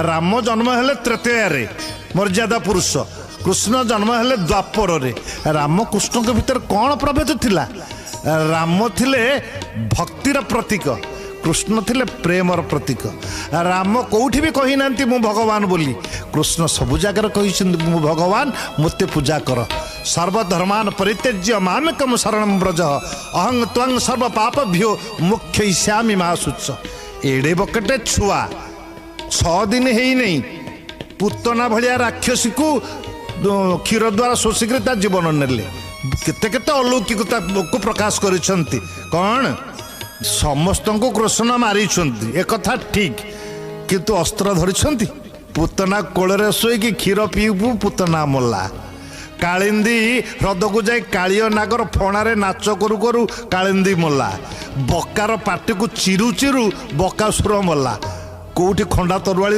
ରାମ ଜନ୍ମ ହେଲେ ତ୍ରେତୟାରେ, ମର୍ଯ୍ୟାଦା ପୁରୁଷ। କୃଷ୍ଣ ଜନ୍ମ ହେଲେ ଦ୍ୱାପରରେ। ରାମ କୃଷ୍ଣଙ୍କ ଭିତରେ କ'ଣ ପ୍ରଭେଦ ଥିଲା? ରାମ ଥିଲେ ଭକ୍ତିର ପ୍ରତୀକ, କୃଷ୍ଣ ଥିଲେ ପ୍ରେମର ପ୍ରତୀକ। ରାମ କେଉଁଠି ବି କହିନାହାନ୍ତି ମୁଁ ଭଗବାନ ବୋଲି, କୃଷ୍ଣ ସବୁ ଜାଗାରେ କହିଛନ୍ତି ମୁଁ ଭଗବାନ, ମୋତେ ପୂଜା କର। ସର୍ବଧର୍ମାନ ପରିତ୍ୟଜ୍ୟ ମାମେକମ ଶରଣ ବ୍ରଜ ଅହଂ ତ୍ୱଂ ସର୍ବ ପାପଭ୍ୟୋ ମୁଖ୍ୟଇଷ୍ୟାମି ମା ଶୁଚ। ଏଡ଼େ ବକେଟେ ଛୁଆ, 6 ଦିନ ହେଇନେଇ ପୁତନା ଭଳିଆ ରାକ୍ଷସୀକୁ କ୍ଷୀର ଦ୍ୱାରା ଶୋଷିକରି ତା ଜୀବନ ନେଲେ। କେତେ କେତେ ଅଲୌକିକତାକୁ ପ୍ରକାଶ କରିଛନ୍ତି। କ'ଣ ସମସ୍ତଙ୍କୁ କୃଷ୍ଣ ମାରିଛନ୍ତି ଏକଥା ଠିକ୍, କିନ୍ତୁ ଅସ୍ତ୍ର ଧରିଛନ୍ତି? ପୁତନା କୋଳରେ ଶୋଇକି କ୍ଷୀର ପିଉ ପୁତନା ମଲା। କାଳିନ୍ଦୀ ହ୍ରଦକୁ ଯାଇ କାଳିଅ ନାଗର ଫଣାରେ ନାଚ କରୁ କରୁ କାଳିନ୍ଦୀ ମଲା। ବକାର ପାଟିକୁ ଚିରୁ ଚିରୁ ବକାସୁର ମଲା। କେଉଁଠି ଖଣ୍ଡା ତରୁଆଳି